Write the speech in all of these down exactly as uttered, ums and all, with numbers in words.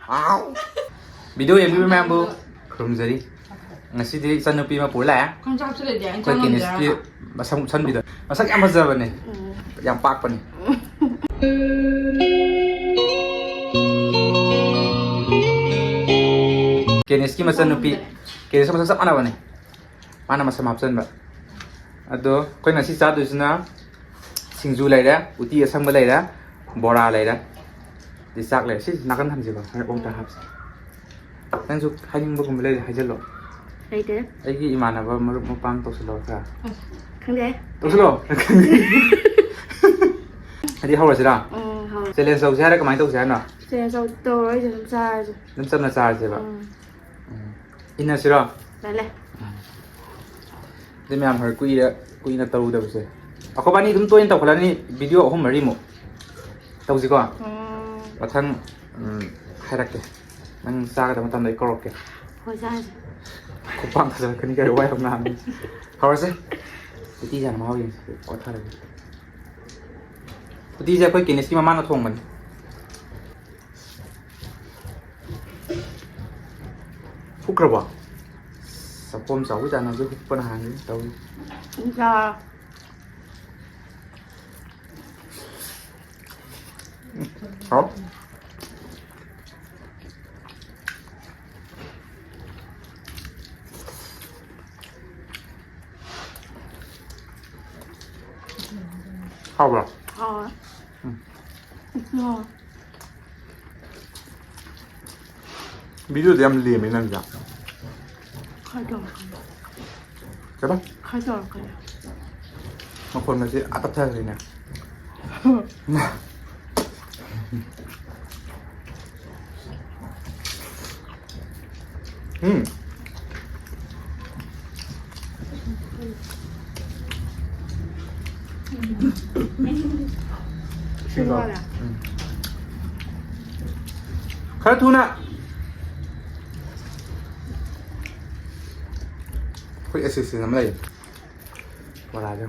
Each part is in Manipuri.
ꯍꯥꯎ꯫ ꯚꯤꯗꯤꯑꯣ ꯌꯦꯡꯕꯤꯕ ꯃꯌꯥꯝꯕꯨ ꯈꯨꯔꯨꯝꯖꯔꯤ꯫ ꯉꯁꯤꯗꯤ ꯏꯆꯟꯅꯨꯄꯤ ꯑꯃ ꯄꯨꯔ ꯂꯥꯛꯑꯦ꯫ ꯈꯪ ꯆꯥꯕꯁꯨ ꯂꯩꯇꯦ, ꯑꯩ ꯑꯩꯈꯣꯏ ꯆꯥ ꯀꯦꯅꯤꯁꯀꯤ ꯉꯝꯗꯦ꯫ ꯃꯁꯝ ꯎꯠꯁꯟꯕꯤꯗꯣ꯫ ꯃꯁꯛ ꯌꯥꯝ ꯐꯖꯕꯅꯦ꯫ ꯎꯝ꯫ ꯌꯥꯝ ꯄꯥꯛꯄꯅꯦ꯫ ꯀꯦꯅꯤꯁꯀꯤ ꯃꯆꯟꯅꯨꯄꯤ꯫ ꯆꯥ ꯉꯝꯗꯦ꯫ ꯀꯦꯅꯤꯁꯀ ꯃꯁꯛ ꯆꯞ ꯃꯥꯟꯅꯕꯅꯦ꯫ ꯃꯥꯅ ꯃꯁꯝ ꯍꯥꯞꯆꯟꯕ꯫ ꯑꯗꯣ ꯑꯩꯈꯣꯏ ꯉꯁꯤ ꯆꯥꯗꯣꯏꯁꯤꯅ ꯁꯤꯡꯖꯨ ꯂꯩꯔꯦ, ꯎꯇꯤ ꯑꯁꯪꯕ ꯂꯩꯔꯦ, ꯕꯣꯔꯥ ꯂꯩꯔꯦ, ꯑꯗꯩ ꯆꯥꯛ ꯂꯩꯔꯦ꯫ ꯁꯤ ꯅꯥꯀꯟ ꯊꯝꯁꯤꯀꯣ, ꯍꯣꯔꯦꯟ ꯑꯣꯛꯇ ꯍꯥꯞꯁꯤ꯫ ꯅꯪꯁꯨ ꯍꯥꯏꯅꯤꯡꯕꯒꯨꯝꯕ ꯂꯩꯔꯗꯤ ꯍꯥꯏꯖꯜꯂꯣ꯫ ꯂꯩꯇꯦ꯫ ꯑꯩꯒꯤ ꯏꯃꯥꯟꯅꯕ ꯃꯔꯨꯞ ꯃꯄꯥꯡ ꯇꯧꯁꯜꯂꯣ ꯈꯔ꯫ ꯈꯪꯗꯦ꯫ ꯇꯧꯁꯜꯂꯣ꯫ ꯑꯗꯨꯗꯤ ꯍꯧꯔꯁꯤꯔꯥ? ꯎꯝ, ꯍꯧꯔꯣ꯫ ꯆꯦꯂꯦꯟꯖ ꯇꯧꯁꯦ ꯍꯥꯏꯔꯥ ꯀꯃꯥꯏꯅ ꯇꯧꯁꯦ ꯍꯥꯏꯅꯣ? ꯆꯦꯂꯦꯟꯖ ꯇꯧ-, ꯇꯧꯔꯣꯏꯁꯦ, ꯑꯗꯨꯝ ꯆꯥꯔꯁꯦ꯫ ꯑꯗꯨꯝ ꯆꯝꯅ ꯆꯥꯔꯁꯦꯕ꯫ ꯎꯝ꯫ ꯎꯝ꯫ ꯏꯟꯅꯁꯤꯔꯣ? ꯌꯥꯏꯂꯦ꯫ ꯑꯗꯨ ꯃꯌꯥꯝ ꯍꯣꯏ ꯀꯨꯏꯔꯦ, ꯀꯨꯏꯅ ꯇꯧꯔꯨꯗꯕꯁꯦ꯫ ꯑꯩꯈꯣꯏꯕꯥꯅꯤ ꯑꯗꯨꯝ ꯇꯣꯏꯅ ꯇꯧꯈꯠꯂꯅꯤ, ꯚꯤꯗꯤꯑꯣ ꯑꯍꯨꯝ ꯃꯔꯤꯃꯨꯛ꯫ ꯇꯧꯁꯤꯀꯣ? ꯎꯝ꯫ ꯃꯊꯪ, ꯎꯝ, ꯍꯥꯏꯔꯛꯀꯦ꯫ ꯅꯪ ꯆꯥꯒꯗꯕ ꯃꯇꯝꯗ ꯑꯩ ꯀꯧꯔꯛꯀꯦ꯫ ꯍꯣꯏ, ꯆꯥꯔꯁꯦ꯫ ꯈꯨꯄꯥꯛ ꯊꯥꯖꯤꯜꯂꯛꯀꯅꯤ ꯀꯥꯏ ꯋꯥ ꯌꯥꯝ ꯉꯥꯡꯉꯤ꯫ ꯍꯧꯔꯁꯦ꯫ ꯎꯇꯤ ꯆꯥꯅ ꯃꯍꯥꯎ ꯌꯦꯡꯁꯦ꯫ ꯀꯣꯊꯔꯒꯦ꯫ ꯎꯇꯤꯁꯦ ꯑꯩꯈꯣꯏ ꯀꯦꯅꯤꯁꯀꯤ ꯃꯃꯥꯅ ꯊꯣꯡꯕꯅꯤ꯫ ꯍꯨꯛꯈ꯭ꯔꯕꯣ? ꯆꯥꯛꯈꯣꯝ ꯆꯥꯎꯕ ꯆꯥꯅꯕꯗ ꯍꯨꯛꯄꯅ ꯍꯥꯟꯒꯅꯤ ꯇꯧꯔꯤ꯫ ꯌꯥ꯫ ꯍꯥꯎ꯫ ꯍꯥꯎꯕ꯭ꯔꯣ? ꯍꯥꯎꯋꯦ꯫ ꯎꯝ꯫ ꯎꯝ꯫ ꯚꯤꯗꯤꯑꯣꯗꯤ ꯌꯥꯝ ꯂꯦꯝꯃꯦ ꯅꯪꯁꯦ꯫ ꯈꯔ ꯇꯧꯔꯛꯀꯅꯤ꯫ ꯀꯩꯕ? ꯈꯔ ꯇꯧꯔꯛꯀꯅꯤ꯫ ꯃꯈꯣꯟꯒꯁꯦ ꯑꯥ ꯇꯞꯊꯈ꯭ꯔꯦꯅꯦ꯫ ꯎꯝ꯫ ꯁꯤꯡꯗꯣ꯫ ꯎꯝ꯫ ꯈꯔ ꯊꯨꯅ꯫ ꯑꯩꯈꯣꯏ ꯑꯦꯁꯤꯁꯇꯦꯟ ꯑꯃ ꯂꯩ꯫ ꯕꯣꯔꯥꯁꯦ꯫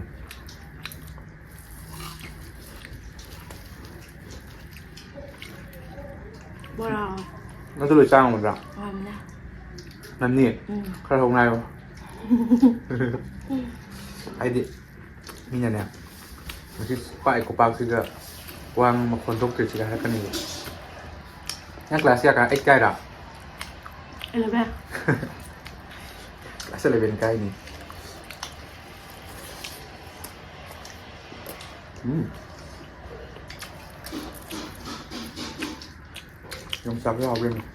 ꯕꯣꯔꯥ꯫ ꯅꯠꯇ꯭ꯔꯣ ꯆꯥ ꯉꯝꯒꯗ꯭ꯔꯥ? ꯉꯝꯅꯦ꯫ ꯉꯝꯅꯤ? ꯎꯝ꯫ ꯈꯔ ꯍꯧꯅ ꯍꯥꯏꯌꯣ꯫ ꯍꯥꯏꯗꯤ ꯃꯤꯅꯅꯦ, ꯃꯁꯤ ꯄꯥꯛꯏ ꯈꯨꯄꯥꯛꯁꯤꯒ ꯋꯥ ꯃꯈꯣꯟ ꯊꯣꯛꯇ꯭ꯔꯤꯁꯤꯒ ꯍꯥꯏꯔꯛꯀꯅꯦꯕ꯫ ꯅꯪ class ꯀꯌꯥ ꯀꯥꯏ? Eight ꯀꯥꯏꯔꯥ? Eleven꯫ Class eleven ꯀꯥꯏꯅꯤ꯫ ꯎꯝ꯫ ꯌꯣꯡꯆꯥꯛꯁꯨ ꯍꯥꯎꯕ ꯌꯦꯡꯉꯨ꯫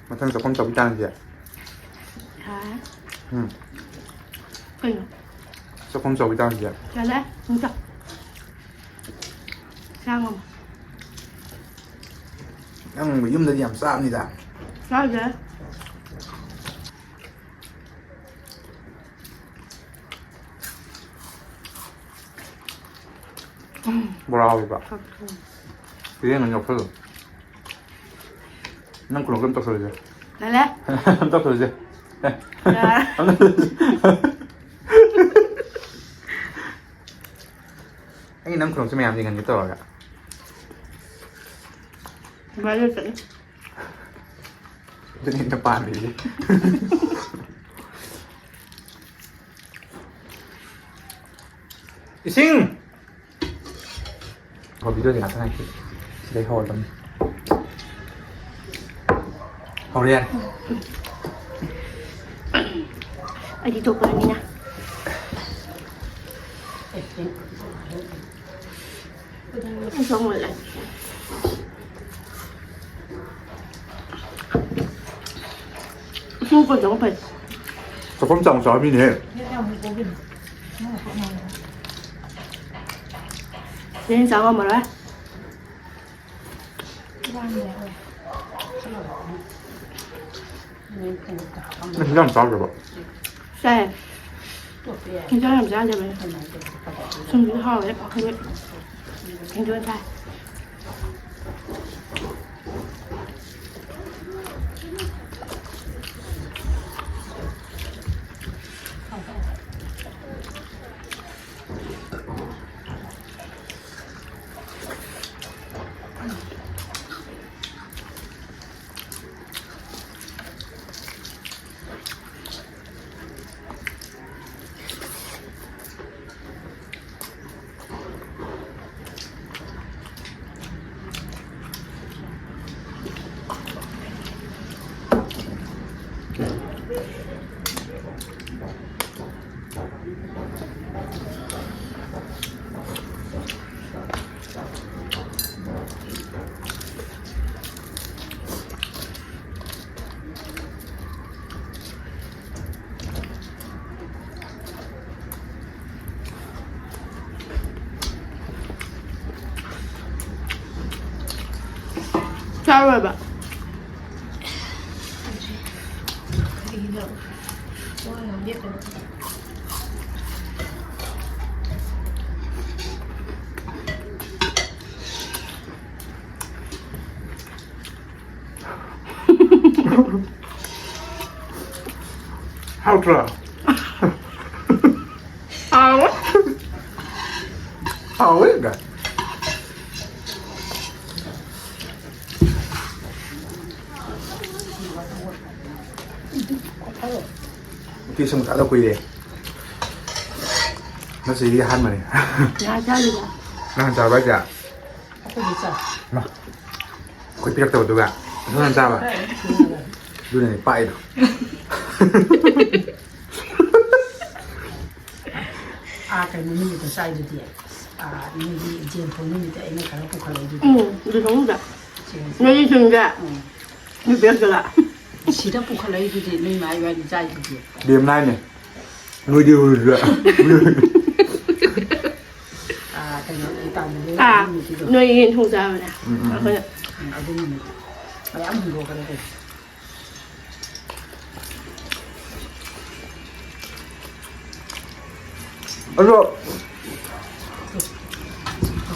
ꯃꯊꯪ ꯆꯥꯛꯈꯨꯝ ꯆꯥꯎꯕꯤ ꯇꯥꯟꯅꯁꯦ꯫ ꯌꯥꯔꯦ꯫ ꯎꯝ꯫ ꯀꯩꯅꯣ? ꯆꯥꯛꯈꯨꯝ ꯆꯥꯎꯕꯤ ꯇꯥꯟꯅꯁꯦ꯫ ꯌꯥꯔꯦ꯫ ꯑꯃꯨꯛ ꯆꯥ꯫ ꯆꯥ ꯉꯝꯃꯣ꯫ ꯅꯪ ꯌꯨꯝꯗꯗꯤ ꯌꯥꯝ ꯆꯥꯕꯅꯤꯗ꯫ ꯆꯥꯗꯦ꯫ ꯕꯣꯔꯥ ꯍꯥꯎꯋꯦꯕ꯫ ꯎꯝ꯫ ꯏꯔꯦꯡ ꯑꯣꯏꯅ ꯂꯧꯁꯜꯂꯣ꯫ ꯅꯪ ꯈꯨꯂꯣꯛꯇ ꯑꯝ ꯇꯧꯁꯜꯂꯨꯁꯦ꯫ ꯇꯜꯂꯦ꯫ ꯑꯝ ꯇꯧꯁꯜꯂꯨꯁꯦ꯫ ꯑꯦ꯫ ꯌꯥꯔꯦ꯫ ꯑꯝ ꯇꯧꯁꯜꯂꯨꯁꯦ꯫ ꯑꯩ ꯅꯪ ꯈꯨꯂꯣꯛꯁꯦ ꯃꯌꯥꯝ ꯌꯦꯡꯍꯟꯒꯦ ꯇꯧꯔꯒ꯫ ꯚꯥꯏꯔꯦꯜ ꯆꯠꯂꯦ꯫ ꯑꯗꯨꯅꯦ ꯑꯩꯅ ꯄꯥꯝꯃꯤꯁꯦ꯫ ꯏꯁꯤꯡ! ꯍꯣꯏ, video ꯁꯦ ꯉꯥꯛꯇꯪ ꯉꯥꯏꯈꯤ꯫ ꯁꯤꯗꯩ ꯍꯧꯔꯗꯝꯅꯤ꯫ ꯍꯧꯔꯦ, ꯌꯥꯔꯦ꯫ ꯑꯩꯗꯤ ꯇꯣꯛꯄꯅꯤꯅ꯫ ꯑꯩꯁꯨ ꯑꯃꯨꯛ ꯂꯥꯛꯀꯦ꯫ ꯏꯁꯤꯡ ꯀꯣꯟ ꯆꯪꯉꯨ ꯐꯩ꯫ ꯆꯥꯛꯈꯨꯝ ꯆꯥꯎꯅ ꯆꯥꯕ ꯃꯤꯅꯦꯍꯦ꯫ ꯏꯁꯤꯡ ꯆꯥ ꯉꯝꯃꯔꯣꯏ꯫ ꯅꯪ ꯍꯤꯟꯖꯥꯡ ꯆꯥꯗ꯭ꯔꯕꯣ? ꯆꯥꯏ꯫ ꯍꯤꯟꯖꯥꯡ ꯌꯥꯝ ꯆꯥꯗꯕꯅꯦ꯫ ꯁꯨꯝꯁꯨ ꯍꯥꯎꯋꯦ꯫ ꯑꯩꯈꯣꯏ ꯍꯤꯟꯖꯥꯡ ꯆꯥꯏ꯫ ꯆꯥꯔꯣꯏꯕ꯫ ꯍꯥꯎꯇ꯭ꯔꯣ? ꯍꯥꯎꯋꯦ꯫ ꯍꯥꯎꯋꯦ, ꯒꯥꯏ꯫ ꯎꯇꯤ ꯁꯨꯝ ꯆꯥꯗ ꯀꯨꯏꯔꯦ꯫ ꯉꯁꯤꯒꯤ ꯑꯍꯥꯟꯕꯅꯤ꯫ ꯉꯥ ꯆꯥꯔꯤꯕ? ꯅꯪ ꯆꯥꯕ ꯍꯥꯏꯁꯦ? ꯑꯩꯈꯣꯏꯗꯤ ꯆꯥꯏ꯫ ꯃꯥ, ꯑꯩꯈꯣꯏ ꯄꯤꯔꯛꯇꯕꯗꯨꯒ ꯅꯪ ꯆꯥꯕ? ꯀꯥꯏꯗꯩ ꯄꯤꯔꯛꯇꯣꯏꯅꯣ? ꯑꯗꯨꯅꯅꯦ ꯄꯥꯛꯏꯗꯣ꯫ ꯑꯥ, ꯀꯩꯅꯣ ꯅꯨꯃꯤꯠꯇ ꯆꯥꯏꯗꯨꯗꯤ꯫ ꯑꯥ, ꯅꯣꯏꯒꯤ ꯖꯦꯟ ꯐꯧ ꯅꯨꯃꯤꯠꯇ ꯑꯩꯅ ꯈꯔ ꯄꯨꯈꯠꯂꯛꯏꯗꯨꯗꯤ꯫ ꯎꯝ, ꯑꯗꯨ ꯈꯪꯍꯧꯗ꯫ ꯁꯤꯒꯁꯦ꯫ ꯅꯣꯏꯒꯤ ꯁꯤꯡꯁꯦ꯫ ꯎꯝ꯫ ꯅꯨꯄꯤ ꯑꯃꯗꯨꯅ꯫ ꯁꯤꯗ ꯄꯨꯈꯠꯂꯛꯏꯗꯨꯗꯤ ꯅꯣꯏ ꯃꯥ ꯏꯕꯥꯅꯤ ꯆꯥꯏꯗꯨꯗꯤ꯫ ꯕꯦꯝꯅ ꯍꯥꯏꯅꯦ, ꯅꯣꯏꯗꯤ ꯎꯔꯨꯗ꯭ꯔꯥ? ꯑꯥ, ꯀꯩꯅꯣ, ꯇꯥꯃꯣꯒꯤ ꯑꯥ, ꯅꯨꯃꯤꯠꯀꯤꯗꯣ꯫ ꯅꯣꯏ ꯌꯦꯟ ꯊꯣꯡ ꯆꯥꯕꯅꯦ꯫ ꯎꯝ, ꯎꯝ, ꯎꯝ꯫ ꯑꯩꯈꯣꯏꯅ꯫ ꯎꯝ, ꯑꯗꯨ ꯅꯨꯃꯤꯠꯇ꯫ ꯃꯌꯥꯝ ꯍꯨꯟꯗꯣꯛꯈ꯭ꯔꯦ ꯀꯩꯅꯣ꯫ ꯑꯗꯣ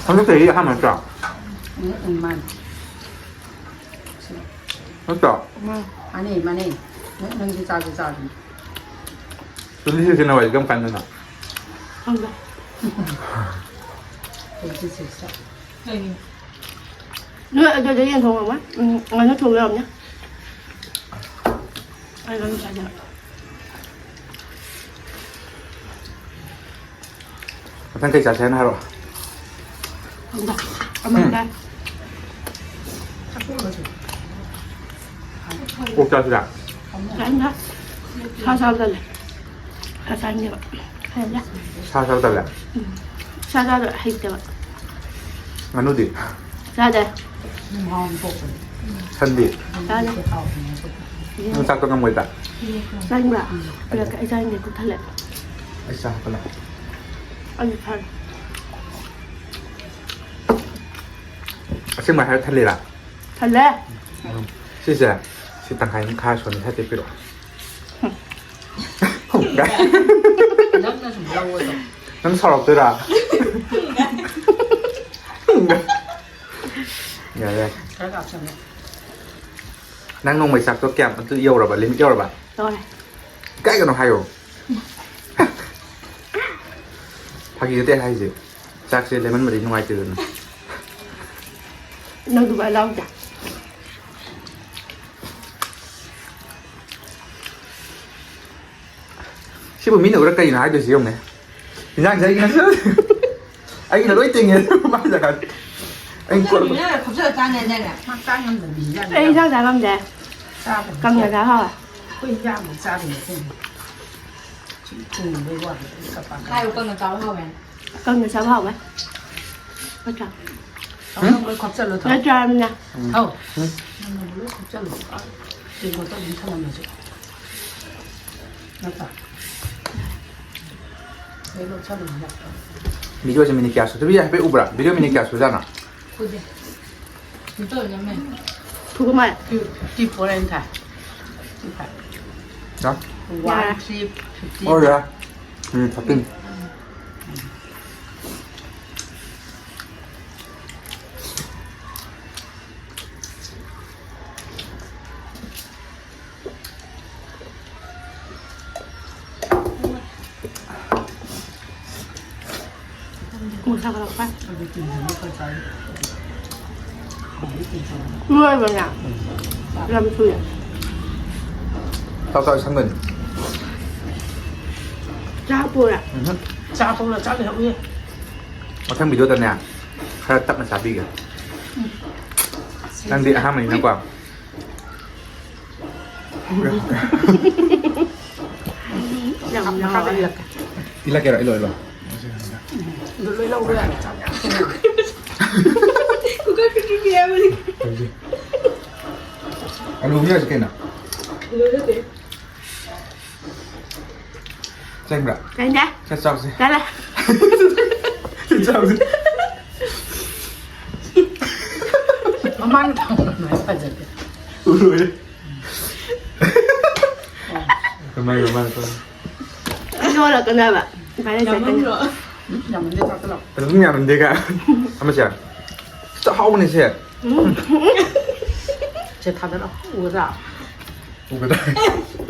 ꯍꯟꯗꯛ ꯆꯍꯤ ꯑꯍꯥꯟꯕ ꯅꯠꯇ꯭ꯔꯣ? ꯎꯝ, ꯎꯝ, ꯃꯥꯅꯤ꯫ ꯅꯠꯇ꯭ꯔꯣ? ꯃꯥꯅꯤ, ꯃꯥꯅꯤ꯫ ꯅꯪ, ꯅꯪꯗꯤ ꯆꯥꯁꯨ ꯆꯥꯗꯅ꯫ ꯇ꯭ꯋꯦꯟꯇꯤ ꯁꯤꯛꯁ ꯖꯅꯋꯥꯔꯤ ꯀꯔꯝ ꯀꯥꯟꯗꯅꯣ? ꯈꯪꯗꯦ꯫ ꯇ꯭ꯋꯦꯟꯇꯤ ꯁꯤꯛꯁꯇ꯫ ꯅꯣꯏ ꯑꯗꯨꯗ ꯌꯦꯟ ꯊꯣꯡꯉꯝꯃꯣꯏ? ꯎꯝ, ꯉꯥꯅꯨ ꯊꯣꯡꯕ ꯌꯥꯎꯔꯝꯅꯤ꯫ ꯑꯩ ꯉꯥꯅꯨ ꯆꯥꯅꯤꯡꯉꯦ꯫ ꯃꯊꯪ ꯀꯩ ꯆꯥꯁꯦ ꯍꯥꯏꯅꯣ ꯍꯥꯏꯔꯛꯑꯣ꯫ ꯈꯪꯗꯦ꯫ ꯑꯃ ꯎꯝ꯫ ꯆꯥꯏ꯫ ꯑꯣꯛ ꯆꯥꯁꯤꯔꯥ? ꯆꯥꯅꯤꯡꯗꯦ꯫ ꯁꯥ ꯆꯥꯕ ꯇꯜꯂꯦ꯫ ꯁꯥ ꯆꯥꯅꯤꯡꯗꯦꯕ꯫ ꯍꯩꯅꯗꯦ꯫ ꯁꯥ ꯆꯥꯕ ꯇꯜꯂꯦ? ꯎꯝ꯫ ꯁꯥ ꯆꯥꯗꯕ ꯍꯩꯇꯦꯕ꯫ ꯉꯥꯅꯨꯗꯤ? ꯆꯥꯗꯦ꯫ ꯁꯟꯗꯤ? ꯆꯥꯗꯦ꯫ ꯅꯪ ꯆꯥꯛꯇꯣ ꯉꯝꯃꯣꯏꯗ? ꯆꯥꯅꯤꯡꯕ꯭ꯔꯥ? ꯄꯤꯔꯛꯀꯦ꯫ ꯑꯩ ꯆꯥꯅꯤꯡꯗꯦ, ꯄꯨꯛ ꯊꯜꯂꯦ꯫ ꯑꯩ ꯆꯥ ꯍꯥꯞꯄ ꯂꯥꯛꯑꯣ꯫ ꯑꯩꯁꯨ ꯊꯜꯂꯦ꯫ ꯑꯁꯦꯡꯕ ꯍꯥꯏꯔ ꯊꯜꯂꯤꯔꯥ? ꯍꯜꯂꯦ꯫ ꯎꯝ꯫ ꯁꯤꯁꯦ, ꯁꯤ ꯇꯪꯈꯥꯏ ꯑꯃ ꯈꯥꯏꯔ ꯁꯣꯅꯤ ꯈꯔ ꯇꯦꯛꯄꯤꯔꯛꯑꯣ꯫ ꯅꯪꯅ ꯁꯨꯝ ꯂꯧꯑꯣꯗꯣ꯫ ꯅꯪ ꯁꯥꯎꯔꯛꯇꯣꯏꯔꯥ? ꯌꯥꯔꯦ, ꯌꯥꯔꯦ꯫ ꯈꯔ ꯀꯥꯞꯁꯜꯂꯣ꯫ ꯅꯪ ꯅꯣꯡꯃꯩ ꯆꯥꯛꯇꯣ ꯀꯌꯥꯝ ꯑꯗꯨ ꯌꯧꯔꯕ? ꯂꯤꯃꯤꯠ ꯌꯧꯔꯕ? ꯌꯧꯔꯦ꯫ ꯏꯀꯥꯏꯒꯅꯣ ꯍꯥꯏꯌꯣ꯫ ꯐꯥꯒꯤ ꯅꯠꯇꯦ ꯍꯥꯏꯁꯦ꯫ ꯆꯥꯛꯁꯦ ꯂꯦꯃꯟꯕꯗꯤ ꯅꯨꯡꯉꯥꯏꯇꯦꯗꯅ꯫ ꯅꯪ ꯑꯗꯨꯃꯥꯏꯅ ꯂꯥꯎꯗꯦ꯫ ꯁꯤꯕꯨ ꯃꯤꯅ ꯎꯔ ꯀꯩꯅꯣ ꯍꯥꯏꯗꯣꯏꯁꯤ ꯌꯦꯡꯉꯨꯅꯦ꯫ ꯏꯟꯖꯥꯡꯁꯦ ꯑꯩꯒꯤ ꯅꯠꯇ꯭ꯔ? ꯑꯩꯒꯤꯅ ꯂꯣꯏ ꯇꯤꯡꯉꯦ꯫ ꯃꯥꯏ ꯖꯒꯥ꯫ ꯑꯩ ꯀꯣꯠ- ꯃꯤꯅ ꯈꯣꯞꯆꯜꯂ ꯆꯥꯅꯤ ꯍꯥꯏꯗꯥꯏꯅꯦ? ꯃꯥ ꯆꯥ ꯉꯝꯗꯕ ꯃꯤꯅꯤ ꯏꯟꯖꯥꯡ ꯑꯩ ꯏꯟꯖꯥꯡ ꯆꯥ ꯉꯝꯗꯦ꯫ ꯆꯥꯕ ꯀꯪꯅ ꯆꯥ ꯍꯥꯎꯋꯦ꯫ ꯑꯩꯈꯣꯏ ꯏꯟꯖꯥꯡ ꯑꯃꯨꯛ ꯆꯥꯗꯣꯏꯅꯦ ꯑꯩꯈꯣꯏꯅ꯫ ꯁꯨꯝ ꯊꯣꯡꯕꯩ ꯋꯥꯅꯤ꯫ ꯀꯄꯥ ꯀꯄꯥ꯫ ꯍꯥꯏꯌꯨ, ꯀꯪꯅ ꯆꯥꯕ ꯍꯥꯎꯋꯦ ꯍꯥꯏꯅ꯫ ꯀꯪꯅ ꯆꯥꯕ ꯍꯥꯎꯋꯦ꯫ ꯅꯠꯇ꯭ꯔꯥ? ꯆꯥꯎꯅ ꯃꯣꯏ ꯈꯣꯞꯆꯜꯂꯣ ꯊꯥꯎ꯫ ꯅꯠꯇ꯭ꯔꯥ ꯍꯥꯏꯕꯅꯦ? ꯎꯝ꯫ ꯊꯥꯎ꯫ ꯎꯝ꯫ ꯅꯪꯅ ꯂꯣꯏ ꯈꯣꯞꯆꯜꯂꯣ꯫ ꯑꯥ, ꯇꯦꯡꯀꯣꯠꯇ ꯑꯗꯨꯝ ꯊꯝꯃꯝꯃꯁꯨ꯫ ꯅꯠꯇ꯭ꯔꯥ? ꯂꯣꯏ ꯂꯧꯁꯜꯂꯣ ꯍꯤꯗꯥꯛꯇꯣ꯫ ꯚꯤꯗꯤꯑꯣꯁꯦ ꯃꯤꯅꯤꯠ ꯀꯌꯥ ꯁꯨꯗꯣꯔꯤ ꯍꯥꯏꯐꯦꯠ ꯎꯕ꯭ꯔꯥ? ꯚꯤꯗꯤꯑꯣ ꯃꯤꯅꯤꯠ ꯀꯌꯥ ꯁꯨꯖꯥꯠꯅꯣ? ꯎꯗꯦ꯫ ꯐꯤꯐꯇꯤ ꯐꯣꯔ ꯑꯦꯟ ꯊꯥꯏ꯫ Fifty five. ꯌꯥ? One, three, fifty. ꯑꯣ, ꯌꯥ꯫ Um, thirteen. ꯂꯣꯏꯕꯅꯦ꯫ ꯌꯥꯝ ꯊꯨꯏ꯫ ꯇꯥꯎ ꯇꯥꯎ ꯁꯪꯒꯅꯤ꯫ ꯆꯥꯛ ꯄꯨꯔꯦ꯫ ꯎꯝꯍꯨꯝ꯫ ꯆꯥ ꯄꯨꯔ ꯆꯥꯛ ꯂꯩꯍꯧꯏ꯫ ꯃꯊꯪ ꯚꯤꯗꯤꯑꯣꯗꯅꯦ ꯈꯔ ꯇꯞꯅ ꯆꯥꯕꯤꯒꯦ꯫ ꯅꯪꯗꯤ ꯑꯍꯥꯟꯕꯅꯤꯅꯀꯣ꯫ ꯌꯥꯝ ꯌꯥꯎꯔꯦ꯫ ꯏꯜꯂꯛꯀꯦꯔꯣ? ꯏꯜꯂꯣ, ꯏꯜꯂꯣ꯫ ꯑꯗꯨ ꯂꯣꯏ ꯂꯧꯕ ꯌꯥꯔꯦ꯫ ꯀꯨꯀꯔ ꯄꯤꯛꯇ꯭ꯔꯨ ꯄꯤꯛꯑꯦ ꯍꯥꯏꯕꯅꯤ꯫ ꯑꯂꯨ ꯑꯃ ꯌꯥꯎꯔꯤꯁꯦ ꯀꯩꯅꯣ? ꯑꯂꯨ ꯅꯠꯇꯦ꯫ ꯆꯪꯕ꯭ꯔꯥ? ꯆꯪꯗꯦ꯫ ꯁꯦ ꯆꯥꯎꯁꯦ꯫ ꯆꯠꯂꯦ꯫ ꯁꯦ ꯆꯥꯎꯁꯦ꯫ ꯃꯥꯅ ꯊꯝꯃꯣ ꯐꯖꯗꯦ꯫ ꯎꯔꯣꯏ꯫ ꯀꯃꯥꯏ, ꯀꯃꯥꯏ, ꯀꯃꯥꯏ? ꯌꯣꯜꯂꯛꯀꯅꯦꯕ꯫ ꯎꯄꯥꯏ ꯂꯩꯇꯦ꯫ ꯌꯥꯝꯃꯟꯗ꯭ꯔꯣ? ꯎꯝ, ꯌꯥꯝꯃꯟꯗꯦ, ꯆꯥꯛꯇ ꯂꯥꯎ꯫ ꯑꯗꯨꯝ ꯌꯥꯝꯃꯟꯗꯦ ꯀꯥꯏ꯫ ꯑꯃꯁꯦ꯫ ꯁꯤꯗ ꯍꯥꯎꯕꯅꯦ ꯁꯦ꯫ ꯎꯝ꯫ ꯁꯦ ꯊꯥꯗꯔꯛꯑꯣ꯫ ꯎꯒꯗ꯭ꯔꯥ? ꯎꯒꯗ꯭ꯔꯥ?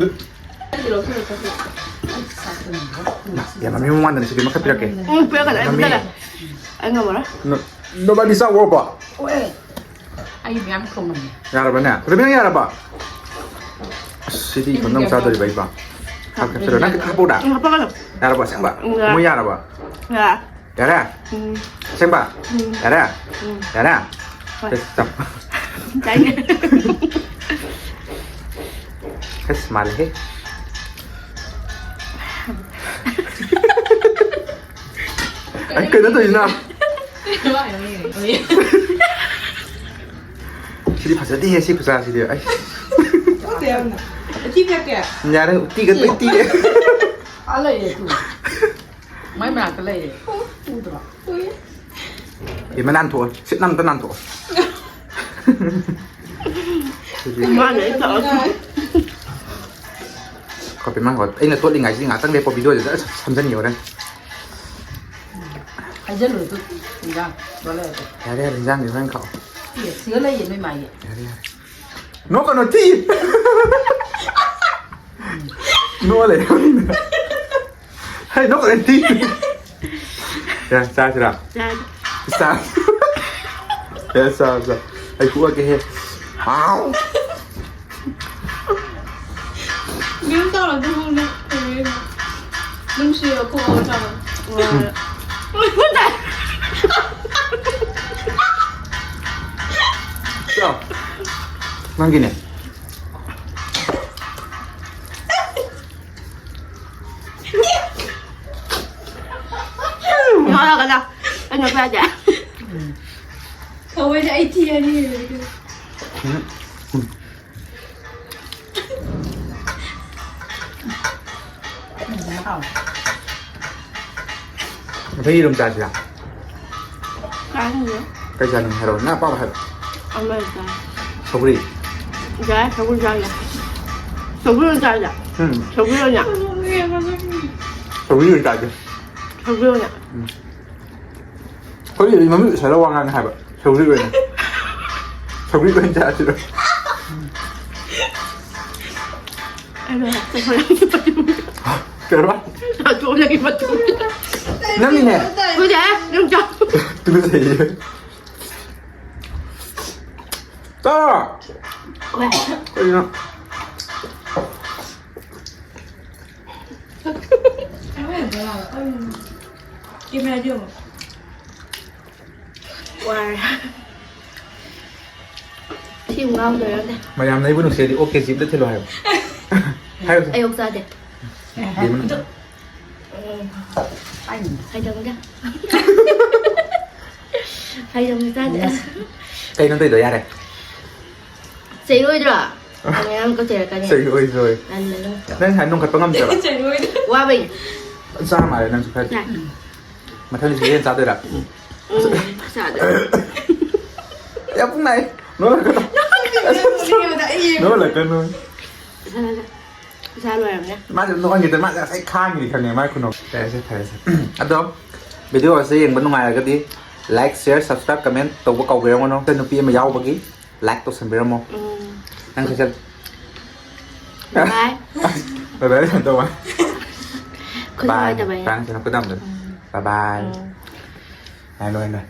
ꯑꯩꯒꯤ ꯂꯧꯁꯤꯜꯂꯣ, ꯆꯠꯂꯣ꯫ ꯌꯥꯝꯃꯝꯃꯤ ꯃꯃꯥꯡꯗꯅ ꯁꯤꯗꯤ ꯃꯈꯛ ꯄꯤꯔꯛꯀꯦ꯫ ꯎꯝ, ꯄꯤꯔꯛꯀꯅꯤ꯫ ꯑꯩ ꯌꯥꯝꯃꯤ꯫ ꯄꯤꯔꯛꯀꯅꯤ꯫ ꯑꯩ ꯉꯝꯃꯔꯣꯏ꯫ ꯅꯣ-, nobody ꯆꯥꯎ ꯋꯥꯕ? ꯑꯣꯛꯑꯦ꯫ ꯑꯩ ꯃꯌꯥꯝ ꯊꯣꯡꯉꯝꯃꯦ꯫ ꯌꯥꯔꯕꯅꯦ? ꯔꯕꯤꯅꯥ, ꯌꯥꯔꯕ? ꯑꯁ, ꯁꯤꯗꯤ ꯏꯊꯟꯗ ꯑꯃꯨꯛ ꯆꯥꯗꯣꯔꯤꯕ ꯑꯩꯕꯣ? ꯍꯥꯞꯀꯦ, ꯍꯥꯞꯆꯤꯜꯂꯣ꯫ ꯅꯪ ꯈꯤꯇꯪ ꯍꯥꯞꯄꯛꯎꯗ꯫ ꯎꯝ, ꯍꯥꯞꯄꯛꯀꯅꯨ꯫ ꯌꯥꯔꯕ ꯑꯁꯦꯡꯕ? ꯎꯝ, ꯌꯥꯔꯦ꯫ ꯃꯣꯏ ꯌꯥꯔꯕ? ꯌꯥꯔꯦ꯫ ꯌꯥꯔꯦ? ꯎꯝ꯫ ꯑꯁꯦꯡꯕ? ꯎꯝ꯫ ꯌꯥꯔꯦ? ꯎꯝ꯫ ꯌꯥꯔꯦ? ꯍꯣꯏ꯫ ꯑꯁ, ꯆꯞ-, ꯆꯥꯏꯅꯦ꯫ ꯑꯁ, ꯃꯥꯜꯂꯦꯍꯦ꯫ ꯑꯩ ꯀꯩꯅꯣ ꯇꯧꯔꯤꯁꯤꯅ? ꯁꯤꯗꯤ ꯐꯖꯗꯦꯍꯦ, ꯁꯤ ꯈꯨꯆꯥꯁꯤꯗꯤ꯫ ꯑꯩ ꯎꯇꯤ ꯄꯤꯔꯛꯀꯦ꯫ ꯌꯥꯔꯦ, ꯎꯇꯤꯒ ꯁꯤ꯫ ꯎꯇꯤꯒ꯫ ꯑꯥ ꯂꯩꯔꯦ, ꯇꯨ꯫ ꯃꯥꯏ ꯃꯅꯥꯛꯇ ꯂꯩꯔꯦ꯫ ꯎꯗ꯭ꯔꯣ? ꯎꯏ꯫ ꯑꯦ, ꯃꯩ ꯅꯥꯟꯊꯣꯛꯑꯣ꯫ ꯁꯤꯠ ꯅꯥꯟ ꯑꯝꯇ ꯅꯥꯟꯊꯣꯛꯑꯣ꯫ ꯃꯥꯅ ꯑꯩ ꯇꯧꯔ꯫ ꯀꯣꯐꯤ ꯃꯥꯡꯒꯣ꯫ ꯑꯩꯅ ꯇꯣꯠꯂꯤꯉꯩꯁꯤꯗꯤ ꯉꯥꯛꯇꯪ ꯂꯦꯞꯄꯣ, ꯚꯤꯗꯤꯑꯣꯁꯤꯗ ꯑꯁ ꯁꯝꯖꯟꯒꯦ ꯍꯣꯔꯦꯟ꯫ ꯍꯥꯏꯖꯜꯂꯨ ꯑꯗꯨ ꯏꯟꯖꯥꯡ ꯂꯣꯜꯂꯛꯑꯗꯤ꯫ ꯌꯥꯔꯦ, ꯌꯥꯔꯦ, ꯏꯟꯖꯥꯡꯗꯤ ꯍꯣꯔꯦꯟ ꯈꯥꯛꯑꯣ꯫ ꯑꯦ, ꯁꯤꯗ ꯂꯩꯌꯦ ꯅꯣꯏ ꯃꯥꯒꯤ꯫ ꯌꯥꯔꯦ, ꯌꯥꯔꯦ꯫ ꯅꯣꯛꯀꯅꯣ, ꯊꯤ! ꯅꯣꯛꯑ ꯂꯩꯔꯦ꯫ ꯍꯩ, ꯅꯣꯛꯀꯅꯨ, ꯊꯤ! ꯌꯥꯔꯦ, ꯆꯥꯁꯤꯔꯥ? ꯆꯥꯔꯦ꯫ ꯆꯥ-, ꯌꯥꯔꯦ, ꯆꯥꯔꯣ, ꯆꯥꯔꯣ꯫ ꯑꯩ ꯍꯨꯛꯑꯒꯦꯍꯦ꯫ ꯍꯥꯎ! ꯃꯤꯝ ꯇꯧꯔ ꯑꯗꯨꯝ ꯎꯅ ꯀꯩꯅꯣ ꯅꯨꯡꯁꯤꯕ ꯈꯨꯍꯧ ꯇꯧꯔ꯫ ꯎꯝ꯫ ꯆꯥꯎ꯫ ꯅꯪꯒꯤꯅꯦ꯫ ꯌꯥꯔꯒꯅ ꯑꯩꯅ ꯄꯥꯏꯗꯦ꯫ ꯊꯑꯣꯏꯅ ꯑꯩ ꯊꯤꯔꯅꯤ꯫ ꯎꯝ꯫ ꯃꯊꯪ ꯌꯦꯔꯨꯝ ꯆꯥꯁꯤꯔꯥ? ꯆꯥꯅꯤꯡꯗꯦ꯫ ꯀꯩ ꯆꯥꯅꯤꯡꯉꯤ ꯍꯥꯏꯔꯛꯑꯣ꯫ ꯅꯪ ꯑꯄꯥꯝꯕ ꯍꯥꯏꯔꯛꯑꯣ꯫ ꯑꯃ ꯆꯥꯏ꯫ ꯁꯧꯒ꯭ꯔꯤ꯫ ꯌꯥꯏ, ꯁꯧꯒ꯭ꯔꯤ ꯆꯥ ꯌꯥꯏ꯫ ꯁꯧꯒ꯭ꯔꯤ ꯑꯣꯏꯅ ꯆꯥ ꯌꯥꯏ꯫ ꯎꯝ꯫ ꯁꯧꯒ꯭ꯔꯤ ꯑꯣꯏꯅ꯫ ꯁꯧꯒ꯭ꯔꯤ ꯑꯣꯏꯅ ꯆꯥꯒꯦ꯫ ꯁꯧꯒ꯭ꯔꯤ ꯑꯣꯏꯅ꯫ ꯎꯝ꯫ ꯑꯩꯈꯣꯏꯒꯤꯗꯤ ꯃꯃꯤꯡ ꯎꯁꯜꯂ ꯋꯥ ꯉꯥꯡꯉꯦ ꯍꯥꯏꯕ꯫ ꯁꯧꯒ꯭ꯔꯤ ꯑꯣꯏꯅ꯫ ꯁꯧꯒ꯭ꯔꯤ ꯑꯣꯏꯅ ꯆꯥꯁꯤꯔꯣ? ꯑꯩꯅ ꯍꯥꯏꯕ꯫ ꯀꯩꯅꯣ? ꯅꯥꯇꯣꯟꯗꯒꯤ ꯃꯇꯨ꯫ ꯅꯪꯒꯤꯅꯦ꯫ ꯀꯨꯏꯔꯦ, ꯅꯪ ꯆꯥꯎ꯫ ꯇꯨꯀꯠꯆꯩꯌꯦ꯫ ꯆꯥ! ꯍꯣꯏ꯫ ꯀꯩꯅꯣ? ꯀꯦꯃꯦꯔꯥꯗꯤ ꯌꯦꯡꯉꯣ꯫ ꯋꯥꯔꯦ꯫ ꯁꯤ ꯑꯃꯨꯛ ꯉꯥꯡꯗꯣꯏꯔꯣꯅꯦ? ꯃꯌꯥꯝꯅ ꯑꯩꯕꯨ ꯅꯨꯡꯁꯤꯔꯗꯤ ꯑꯣꯛ ꯀꯦꯖꯤ ꯑꯝꯇ ꯊꯤꯜꯂꯣ ꯍꯥꯏꯌꯣ꯫ ꯍꯥꯏꯌꯣ꯫ ꯑꯩ ꯑꯣꯛ ꯆꯥꯗꯦ꯫ ꯕꯦꯝꯃꯅ꯫ ꯎꯝ꯫ ꯍꯥꯏꯗꯕꯗ꯫ ꯍꯥꯏꯗꯕꯗ ꯆꯥꯗꯦ꯫ ꯀꯩꯅꯣ ꯇꯧꯗꯣ ꯌꯥꯔꯦ꯫ ꯆꯩꯔꯣꯏꯗ꯭ꯔꯣ? ꯃꯌꯥꯝ ꯀꯛꯆꯔꯛꯀꯅꯤ꯫ ꯆꯩꯔꯣꯏꯗ꯭ꯔꯣꯏ꯫ ꯇꯜꯂꯦ ꯅꯪ꯫ ꯅꯪ ꯉꯁꯥꯏ ꯅꯣꯡꯈꯠꯄ ꯉꯝꯗ꯭ꯔꯕ? ꯋꯥꯕꯩ꯫ ꯆꯥ ꯃꯥꯜꯂꯦ ꯅꯪꯁꯨ ꯈꯔꯗꯤ꯫ ꯌꯥꯏ꯫ ꯃꯊꯪꯗꯤ ꯁꯤꯗꯩ ꯍꯦꯟꯅ ꯆꯥꯗꯣꯏꯔꯥ? ꯎꯝ, ꯆꯥꯗꯣꯏ꯫ ꯌꯥꯝ ꯄꯨꯛ ꯅꯥꯏ꯫ ꯅꯣꯡꯈꯠꯀꯅꯨ꯫ ꯅꯣꯡꯈꯠꯀꯅꯨ꯫ ꯆꯥ, ꯆꯥ꯫ ꯆꯥ ꯂꯣꯏꯔꯕꯅꯦ꯫ ꯃꯥꯁꯦ ꯅꯣꯛꯍꯟꯒꯦ ꯇꯧꯋꯦ꯫ ꯃꯥꯁꯦ ꯉꯁꯥꯏ ꯈꯥꯡꯉꯤꯅꯤ ꯈꯪꯉꯦ ꯃꯥꯏ ꯈꯨꯅꯣꯛ꯫ ꯐꯔꯦꯁꯦ, ꯐꯔꯦꯁꯦ꯫ ꯑꯗꯣ video ꯑꯁꯤ ꯌꯦꯡꯕ ꯅꯨꯡꯉꯥꯏꯔꯒꯗꯤ like, share, subscribe, comment ꯇꯧꯕ ꯀꯥꯎꯕꯤꯔꯝꯒꯅꯨ꯫ ꯅꯨꯄꯤ ꯑꯃ ꯌꯥꯎꯕꯒꯤ like ꯇꯧꯁꯟꯕꯤꯔꯝꯃꯣ꯫ ꯎꯝ꯫ ꯅꯪ ꯁꯠ ꯁꯠ꯫ Bye bye꯫ Bye bye ꯇꯧꯕ꯫ ꯈꯨꯠ bye꯫ ꯅꯨꯡꯉꯥꯏꯇꯕꯩ꯫ Bye ꯅꯠꯇꯦ, ꯅꯈꯨꯠ ꯌꯥꯝꯗꯕ꯫ ꯎꯝ꯫ Bye bye꯫ ꯎꯝ꯫ ꯍꯥꯏ ꯂꯣꯏꯔꯦ꯫